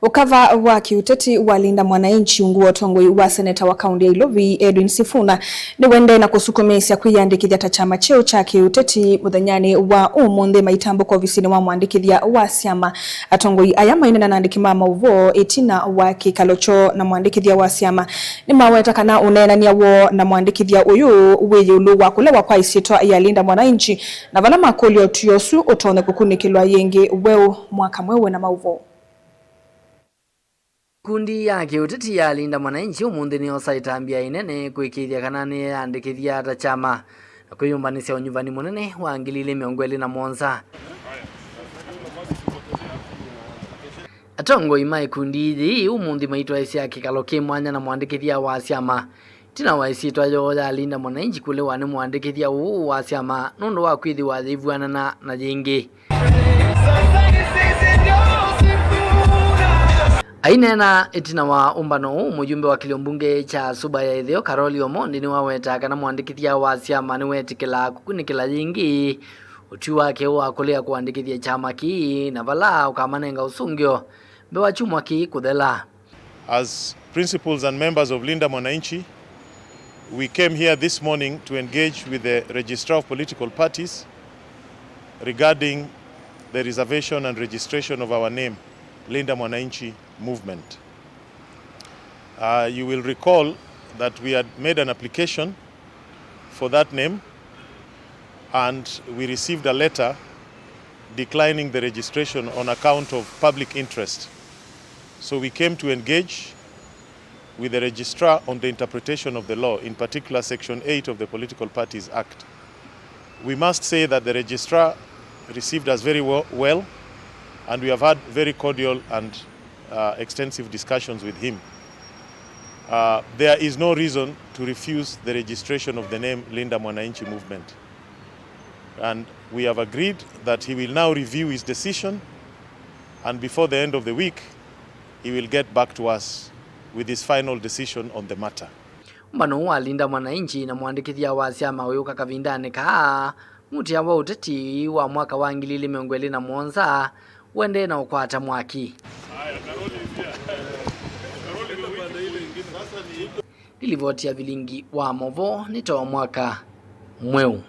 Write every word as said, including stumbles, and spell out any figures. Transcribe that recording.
Ũkava wa kĩũteti wa Linda Mwananchi ungu wa ũtongoi wa seneta wa kaunti ya Ilovi, Edwin Sifuna, nĩwendee na kũsukumĩĩsya kwĩyandĩkĩthya ta kyama kyeũ kya kĩũteti mũthenyanĩ wa ũmũnthĩ maitambũka ovisinĩ wa mwandĩkĩthya wa syama. Atongoi aya maineena na andĩki ma maũvoo ĩtina wa kĩkalo kyoo na mwandĩkĩthya wa syama. Nĩmaweta kana ũneenany'a woo na mwandĩkĩthya ũyũ wĩ ĩũlũ wa kũlewa kwa ĩsyĩtwa ya Linda Mwananchi, na vala makũlya ũtw'ĩo ũsu ũtonye kũkunĩkĩlwa yĩngĩ weũ mwaka mweũ na maũvoo. Ikundi ya kĩũteti ya Linda Mwananchi ũmũnthĩ nĩyosa ĩtambya ĩnene kũĩkĩĩthya kana nĩyeyandĩkĩthya ta kyama na kwĩyũmbanĩsya ũnyuvani mũnene wa ngili ilĩ mĩongo ĩlĩ na mũonza. Atongoi ma ikundi yĩĩ ũmũnthĩ maitwaĩsya kĩkalo kĩ mwanya na mwandĩkĩthya wa syama ĩtina wa ĩsyĩtwa yoo ya Linda Mwananchi kũlewa nĩ mũandĩkĩthya ũũ wa syama nũndũ wa kwĩthĩwa yĩivw'anana na yĩngĩ. Aineena ĩtina wa ũmbano ũũ, mũyumbe wa kĩlio mbunge kya Suba ya Ĩtheo, Karoli Omondi, nĩwawetaa kana mũandĩkĩthya wa syama nĩwetĩkĩlaa kũkunĩkĩla yĩngĩ ũtwi wake wa kũlea kũandĩkĩthya kyama kĩĩ, na vala ũkamanenga ũsũngĩo mbee wa kyumwa kĩĩ kũthela. As principals and members of Linda Mwananchi, we came here this morning to engage with the Registrar of Political Parties regarding the reservation and registration of our name, Linda Mwananchi Movement. Uh, you will recall that we had made an application for that name, and we received a letter declining the registration on account of public interest. So we came to engage with the registrar on the interpretation of the law, in particular Section eight of the Political Parties Act. We must say that the registrar received us very wo-, well, and we have had very cordial and uh, extensive discussions with him. Uh, there is no reason to refuse the registration of the name Linda Mwananchi Movement. And we have agreed that he will now review his decision, and before the end of the week, he will get back to us with his final decision on the matter. Ũmbano ũũ wa Linda Mwananchi na mũandĩkĩthya wa syama ũyũka kavindanĩ kaa, mũtĩa wa ũteti wa mwaka wa ngili ilĩ mĩongo ĩlĩ na mũonza ũendee na ũkwata mwaki. Nĩ livoti ya vilingi wa maũvoo nĩ ta wa mwaka mweũ.